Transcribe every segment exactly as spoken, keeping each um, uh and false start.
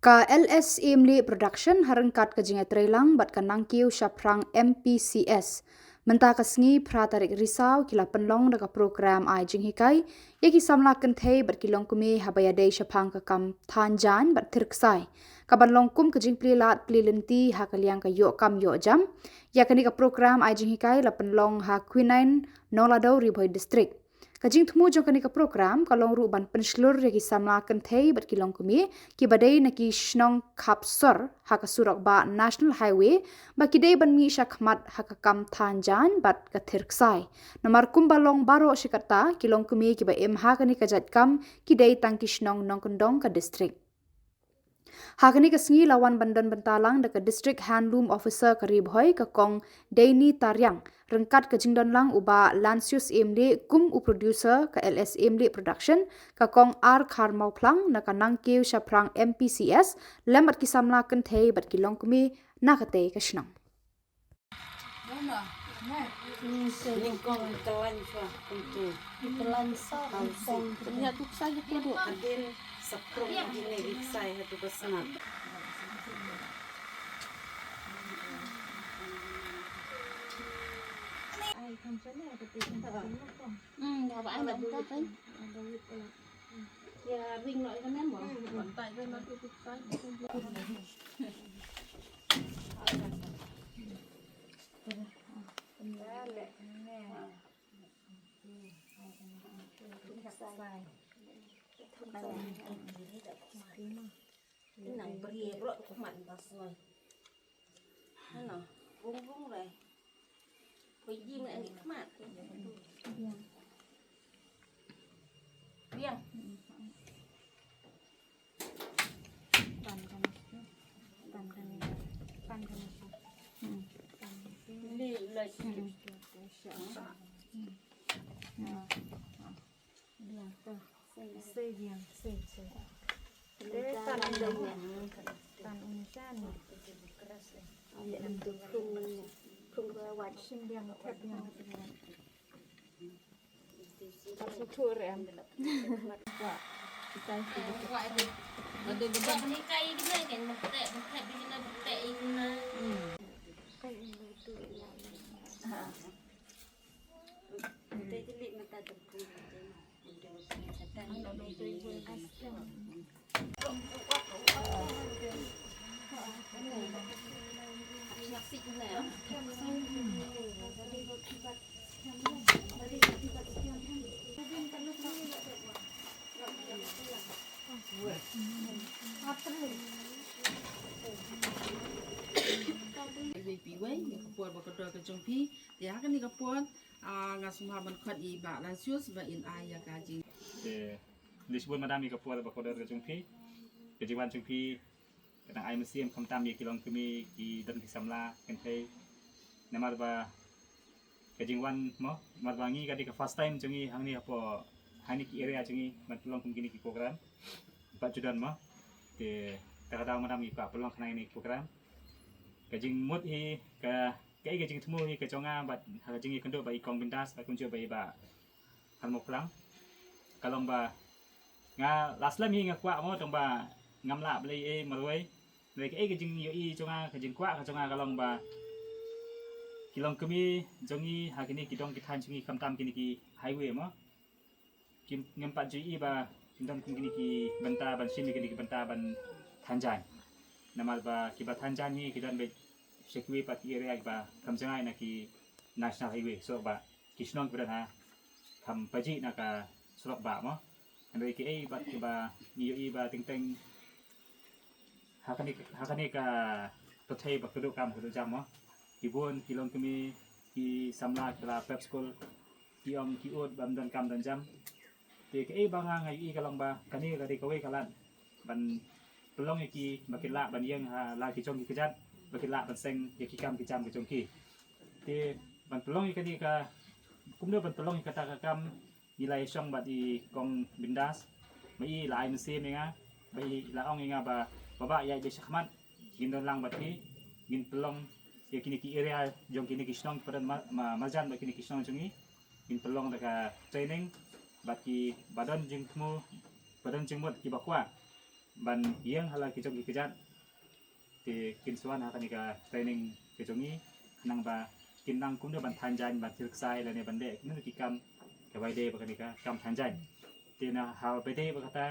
Ka L S Emlih Production ha ryngkat ka jingïatreilang bad ka Nangkiew Shaphrang M P C S mynta ka sngi phra tarik Risaw ki la pynlong da ka program ai jinghikai ïa ki samla kynthei bad ki longkmie haba ïadei shaphang ka kam than jaiñ bad thir ksai, kaban long kum ka jingplie lad plie lynti ha ka liang ka ïoh kam ïoh jam ïa kane ka program ai jinghikai la pynlong ha Quinine, Nongladaw, Ri Bhoi District. Ka jingthmu jong kane ka program ka long ruh ban pynshlur ïa ki samla kynthei bad ki longkmie kiba dei na ki shnong khap sor ha ka surok bah National Highway ba ki dei ban mih shakhmat ha ka kam than jaiñ bad ka thir ksai. Namar kumba long baroh shi katta, ki longkmie kiba im ha kane ka jait kam ki dei tang ki shnong nongkyndong ka district. Ha kane ka sngi la wan ban don bynta lang da ka District Handloom Officer ka Ri Bhoi, ka Kong Deini Tariang, ryngkat ka jingdon lang u Bah Lancius Emlih kum u producer ka L S Emlih Production, ka Kong R Kharmawphlang na ka Nangkiew Shaphrang M P C S, lem bad ki samla kynthei bad ki longkmie na katei ka shnong. Nang bri bro tu kumat bas noi. Hano, bung bung rai. Koi jing nang kumat. Biang. Pan kan. Pan kan. Pan kan. Hmm. Ni lai. Hmm. Iwei pa iwei ïa ka por ba kordor ka jong phi. Te ha kane ka por, ah, nga sngewbha ban khot ïa i Bah Lancius ba in ai ïa ka jing. Te, khublei shibun madam ïa ka por ba kordor ka jong phi. Ka jingwan jong phi ka dang ai mynsiem khamtam ïa ki longkmie, ki don ki samla kynthei. Namar ba ka jingwan mo, namar ba ngi ka dei ka first time jong ngi hangne hapoh, hangne ki area jong ngi ban pynlong kum kine ki program. Pat ju don mo. Te kata ka daw madam ngi kwah pynlong kane ki program. Ka jingmut hi ka, kaei ka jingthmu hi ka jong nga bad ha ka jingïakynduh bad i Kong Bindas bad kumjuh bad i Bah Kharmawphlang. Ka long ba nga la slem hi nga kwah mo, tang ba ngam lah balei ei marwei. Hynrei kaei ka jingïohi jong nga, ka jingkwah ka jong nga ka long ba ki longkmie jong ngi ha kine ki dong ki thaiñ jong ngi khamtam kine ki highway mo, ki, ngim pat ju ïohi ba kin don kine ki bynta ban shim, kine ki bynta ban than jaiñ. Namar ba kiba than jaiñ hi ki don beit sha kiwei pat ki area kiba kham jngai na ki national highway, surok bah, ki shnong kiba don ha kham pajih na ka surok bah mo. Hynrei kiei pat kiba ngi ïohi ba teng teng ha kane, ha kane ka pyrthei ba kyrduh kam kyrduh jam mo, ki bun ki longkmie, ki samla kiba la prep skul, ki ong ki ud bym don kam don jam. Te kaei ba nga, nga ïohi ka long ba kane ka dei kawei ka lad ban pynlong ïa ki ba kin lah ban ïeng ha la ki jong ki kjat, ba kin lah ban seng ïa ki kam ki jam ki jong ki. Te ban pynlong ïa kane ka, kumno ban pynlong ïa kata ka kam, ngi la ïashong bad i Kong Bindas, ba i la ai mynsiem ïa nga, ba i la ong ïa nga ba, ba, ba ïaid beit shakhmat, ngin don lang bad phi, ngin pynlong ïa kine ki area jong kine ki shnong kiba don ma-, ma-, marjan bad kine ki shnong jong ngi, ngin pynlong da ka training bad kiba don jingthmu, ba don jingmut kiba kwah ban ïeng ha la ki jong ki kjat. Te kin sa wan ha kane ka training ka jong ngi, khnang ba kin nang kumno ban than jaiñ, ban tyrkhai lane ban leh kumno ki kam kaba ïadei bad kane ka kam than jaiñ. Te na haba ïadei bad kata,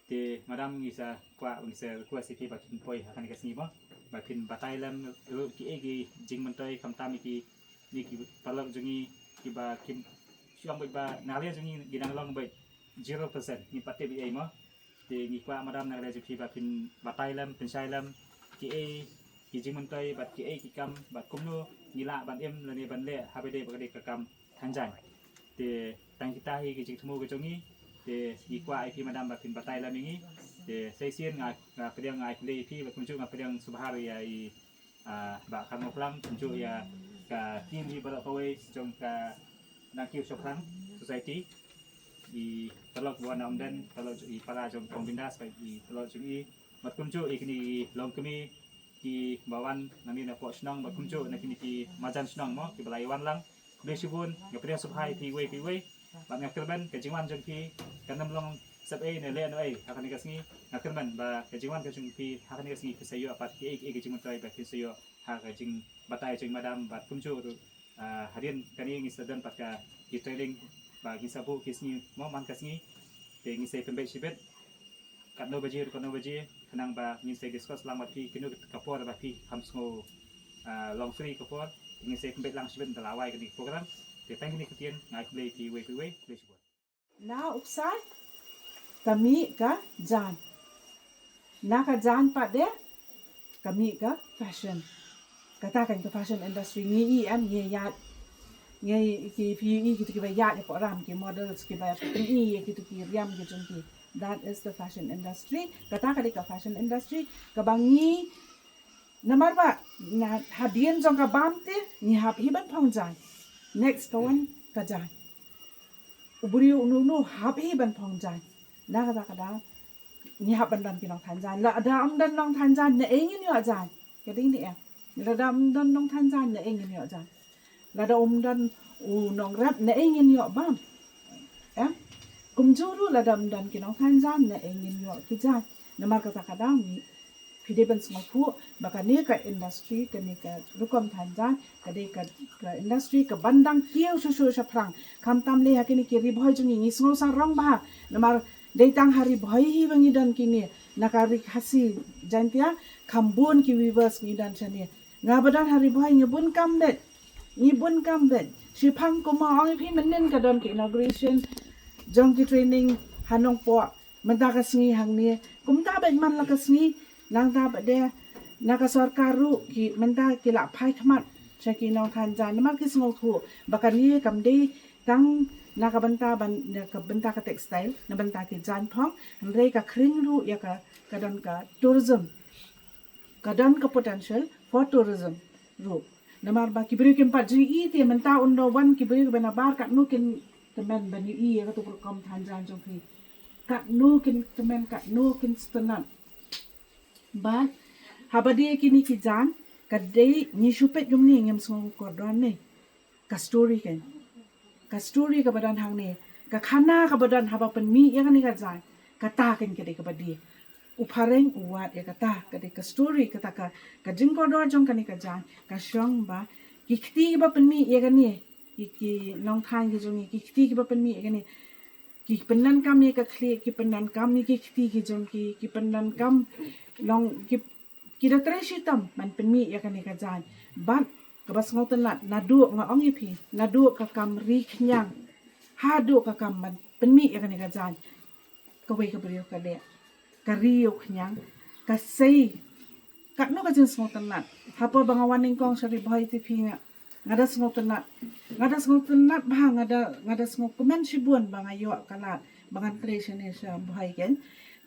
te madam, ngi sa kwah, ngi sa request ïa phi ba phin poi ha kane ka sngi mo, ba phin batai lem ruh kiei ki jingmyntoi, khamtam ïa kine ki paralok jong ngi kiba kim shu ong beit ba na ka liang jong ngi ki dang long beit zero percent, ngim pat tip ei ei mo. Te ngi kwah madam na ka liang jong phi ba phin batai lem, pynshai lem kiei ki jingmyntoi bad kiei ki kam bad kumno ngi lah ban im lane ban leh haba ïadei bad kane ka kam than jaiñ. Te tang kita hi ki jingthmu ka jong ngi. Te ngi kwah ïa phi madam ba phin batai lem ïa ngi. Te sa shisien nga, nga pdiang, nga ai khublei ïa phi bad kumjuh nga pdiang sngewbha ïa i, ah, Bah Kharngoplang, kumjuh ïa ka team hi baroh kawei jong ka Nangkiew Shoplang Society, i paralok ba wan na Umden, paralok i para jong Kong Bindas bad i paralok jong i, bad kumjuh ïa kine ki longkmie kiba wan nangne napoh shnong bad kumjuh na kine ki marjan shnong mo kiba la ïa wan lang. Khublei shibun, nga pdiang sngewbha ïa phi uwei pa uwei. Bad nga kyrmen ka jingwan jong phi kan ym long sep ei ne leh noh ei ha kane ka sngi. Nga kyrmen ba ka jingwan ka jong phi ha kane ka sngi phin sa ïoh pat kiei kiei ki jingmyntoi ba phin sa ïoh ha ka jingbatai jong i madam bad kumjuh ruh, ah, hadien kane ngin sa don pat ka ki training ba ngin sa buh ki sngi mo man ka sngi. Te ngin sa pynbeit shibit katno baje ruh katno baje, khnang ba ngin sa discuss lang bad phi kino ka por ba phi kham sngew, ah, long free ka por, ngin sa pynbeit lang shibit da la wai kane ka program. Te tang kine ki ktien, nga ai khublei ïa phi uwei pa uwei, khublei shibun. Na u ksai ka mih ka jaiñ. Na ka jaiñ pat de ka mih ka fashion. Kata kan ka fashion industry ngi i em ngi ïaid. Ngi i ki phi i kito kiba ïaid ïa program ki models kiba ïaid ki i ïa kito ki riam ki jong ki. That is the fashion industry. Kata ka dei ka fashion industry kaba ngi namar ba na hadien jong ka bam te ngi hap hi ban phong jaiñ. Next ka wan ka jaiñ. U briew uno uno hap hi ban phong jaiñ. Na kata ka daw ngi hap ban don ki nongthan jaiñ. Lada ym don nongthan jaiñ na ei ngin ïoh jaiñ. Ka dei ne em. Lada ym don nongthan jaiñ na ei ngin ïoh jaiñ. Lada ym don u nongrep na ei ngin ïoh bam. Em? Kumjuh ruh lada ym don ki nongthan jaiñ na ei ngin ïoh ki jaiñ. Namar kata ka daw ngi phi dei ban sngewthuh ba kane ka industry, kane ka rukom than jaiñ ka dei ka, ka industry kaban dang kiew shuh shuh shaphrang. Khamtam lei ha kine ki Ri Bhoi jong ngi, ngi sngew sarong bha. Namar dei tang ha Ri Bhoi hi ba ngi don kine, na ka Ri Khasi Jaintia kham bun ki weavers ngi don shane. Nga ba don ha Ri Bhoi ngi bun kam beit. Ngi bun kam beit. Shiphang kumba ong ïa phi mynnin ka don ki inauguration jong ki training ha Nongpoh. Mynta ka sngi hangne kumta beit man la ka sngi, nangta bad de na ka sorkar ruh ki mynta ki la phai khmat sha ki nongthan jaiñ namar ki sngewthuh ba kane kam dei tang na ka bynta ban, na ka bynta ka textile, na bynta ki jaiñ phong, hynrei ka khring ruh ïa ka, ka don ka tourism, ka don ka potential for tourism ruh. Namar ba ki briew kim pat ju ïohi te mynta un da wan ki briew kiba nabar katno kin tymmen ban ïohi ïa katu ka rukom than jaiñ jong phi. Katno kin tymmen, katno kin sngewtynnat. Bad haba dei kine ki jaiñ ka dei ngi shu peit kumne ngim sngew kordor ne. Ka story kan. Ka story kaba don hangne, ka khana kaba don haba pynmih ïa kane ka jaiñ, kata kan ka dei kaba dei. U phareng u wad ïa kata, ka dei ka story, kata ka, ka jingkordor jong kane ka jaiñ, ka shong ba ki kti kiba pynmih ïa kane, ki, ki nongthan ki jong ngi, ki kti kiba pynmih ïa kane, ki pyndonkam ïa ka khlieh, ki pyndonkam ïa ki kti ki jong ki, ki pyndonkam long ki, ki da trei shitom ban pynmih ïa kane ka jaiñ. Bad kaba sngewtynnat naduh, nga ong ïa phi, naduh ka kam ri khñiang haduh ka kam ban pynmih ïa kane ka jaiñ, kawei ka briew ka leh, ka ri ïa u khñiang, ka sei. Katno ka jingsngewtynnat. Hapoh ba nga wan nyngkong sha Ri Bhoi te phi, nga, nga da sngewtynnat. Nga da sngewtynnat bha, nga da, nga da sngewkmen shibun ba nga ïoh ka lad ba ngan trei shane sha Bhoi kan.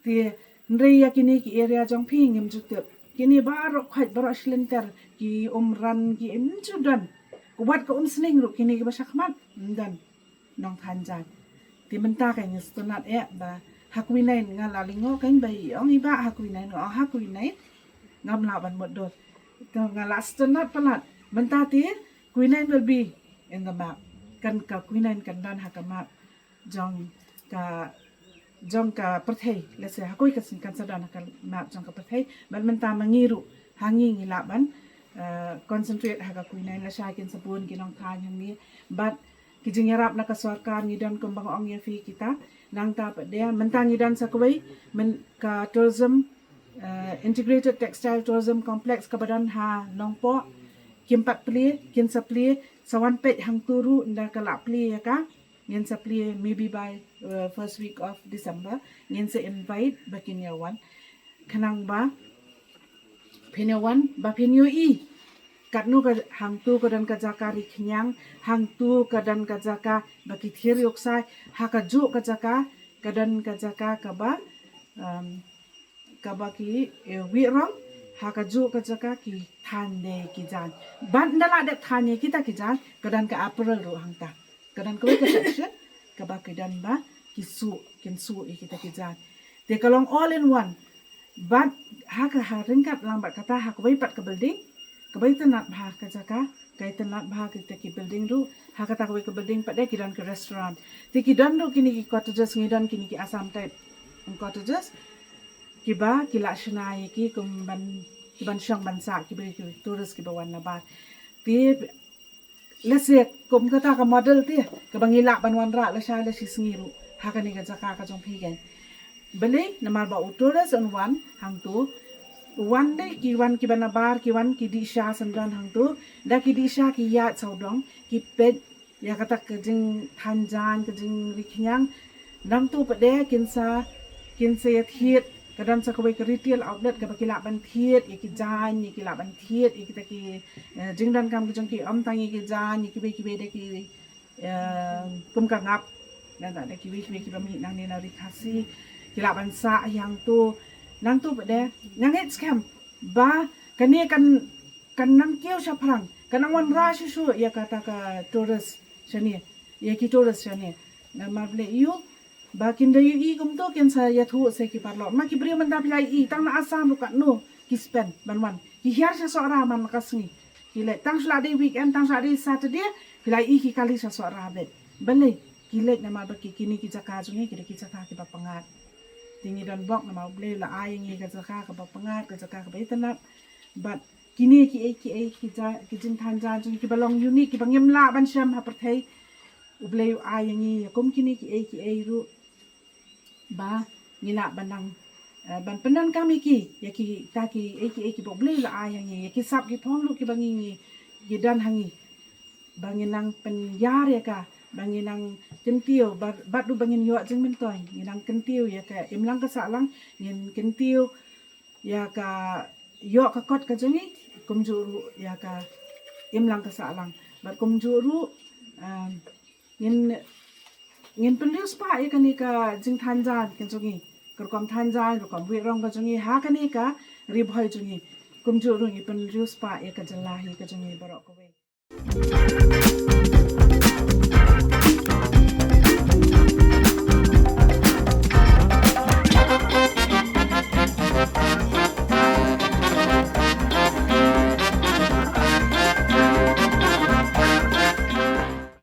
Te hynrei ïa kine ki area jong phi ngim ju tip. Kine baroh khoit, baroh shi lynter, ki Umran, ki im ju don. Wat ka Umsning ruh, kine kiba shakhmat ym don nongthan jaiñ. Te mynta ka ngi sngewtynnat eh ba ha Quinine, nga la lyngngoh kan ba i ong i Bah ha Quinine, nga ong ha Quinine ngam lah ban mutdur. To nga la sngewtynnat palat. Mynta te Quinine will be in the map. Kan, ka Quinine kan don ha ka map jong ka jong ka pyrthei, lehse ha kawei ka sien kan sa don ha ka map jong ka pyrthei, bad mynta ma ngi ruh ha ngi ngi lah ban, eh, concentrate ha ka quinine, lashai kin sa bun ki nongthaiñ hangne, bad ki jingïarap na ka sorkar ngi don kumba nga ong ïa phi kita, nangta pat de mynta ngi don sa kawei, myn-, ka tourism, eh, integrated textile tourism complex kaba don ha Nongpoh, kim pat plie, kin sa plie, sa wan peit hangtu ruh ynda ka lah plie ïa ka, ngin sa plie maybe by, eh, first week of December, ngin sa invite ba kin ïa wan. Khnang ba phin ïa wan, ba phin ïohi katno ka, hangtu ka don ka jaka ri khñiang, hangtu ka don ka jaka ba ki thier ïoh ksai, ha kajuh ka jaka ka don ka jaka kaba, um, kaba ki, eh, wih rong, ha kajuh ka jaka ki thaiñ de ki jaiñ. Bad ynda lah dep thaiñ ïa kita ki jaiñ, ka don ka apparel ruh hangta. Ka don kawei ka section kaba ki don ba ki suh, kin suh ïa kita ki jaiñ. Te ka long all in one. Bad ha ka, ha ryngkat lang bad kata, ha kawei pat ka building kaba itynnad bha ka jaka, ka itynnad bha kita ki building ruh. Ha kata kawei ka building pat de ki don ki restaurant. Te ki don ruh kine ki cottages, ngi don kine ki Assam type cottages, kiba ki lah shna ïa ki kum ban, ki ban shong ban sah kiba, ki tourist kiba wan nabar. Te lehse kum kata ka model te kaba ngi lah ban wanrah lashai la shi sngi ruh ha kane ka jaka ka jong phi kein. Balei? Namar ba u tourist un wan hangtu, u wan de, ki wan kiba nabar, ki wan ki dih sha syndon hangtu, da ki dih sha ki ïaid sawdong, ki peit ïa kata ka jingthaiñ jaiñ, ka jingri khñiang. Nangtu pat de kin sa, kin sa ïa thied, ka don sa kawei ka retail outlet kaba ki lah ban thied ïa ki jaiñ, ïa ki lah ban thied ïa kita ki, eh, jingdonkam ka jong ki, ym tang ïa ki jaiñ, ïa kiwei kiwei de ki, eh, kum ka ngap, da, da, da kiwei kiwei kiba mih nangne na ri Khasi, ki lah ban sah hangtu. Nangtu pat de nga ngeit skhem ba kane kan, kan nang kiew shaphrang, kan nang wanrah shuh shuh ïa kata ka tourist shane, ïa ki tourist shane. Namar balei? Ïoh ba kin da ïohi kumto kin sa ïathuh sa ki paralok. Ma ki briew mynta phi la ïohi tang na Assam ruh katno ki spend ban wan, ki hiar sha Sohra man la ka sngi. Ki leit tang shu la dei weekend, tang shu la dei Saturday, phi la ïohi ki kali sha Sohra beit. Balei? Ki leit namar ba ki, kine ki jaka jong ngi ki dei ki jaka kiba pyngngad. Te ngi don bok namar U Blei u la ai ïa ngi ka jaka kaba pyngngad, ka jaka kaba itynnad. Bad kine kiei kiei ki ja, ki jingthaiñ jaiñ jong ngi kiba long unique, kiba ngim lah ban shem ha pyrthei, U Blei u ai ïa ngi ïa kum kine kiei kiei ruh ba ngi lah ban nang, eh, ban pyndonkam ïa ki, ïa kita kiei kiei kiba U Blei u la ai ha ngi, ïa ki sap ki phong ruh kiba ngi, ngi, ki don ha ngi, ba ngin nang pynïar ïa ka, ba ngin nang kyntiew, ba, bad ruh ba ngin ïoh jingmyntoi, ngin nang kyntiew ïa ka imlang ka sahlang, ngin kyntiew ïa ka ïoh ka kot ka jong ngi, kumjuh ruh ïa ka imlang ka sahlang. Bad kumjuh ruh, um, ngin, ngin pynriewspah ïa kane ka jingthaiñ jaiñ ka jong ngi, ka rukom thaiñ jaiñ, rukom wih rong ka jong ngi ha kane ka Ri Bhoi jong ngi. Kumjuh ruh ngi pynriewspah ïa ka jylla hi ka jong ngi baroh kawei.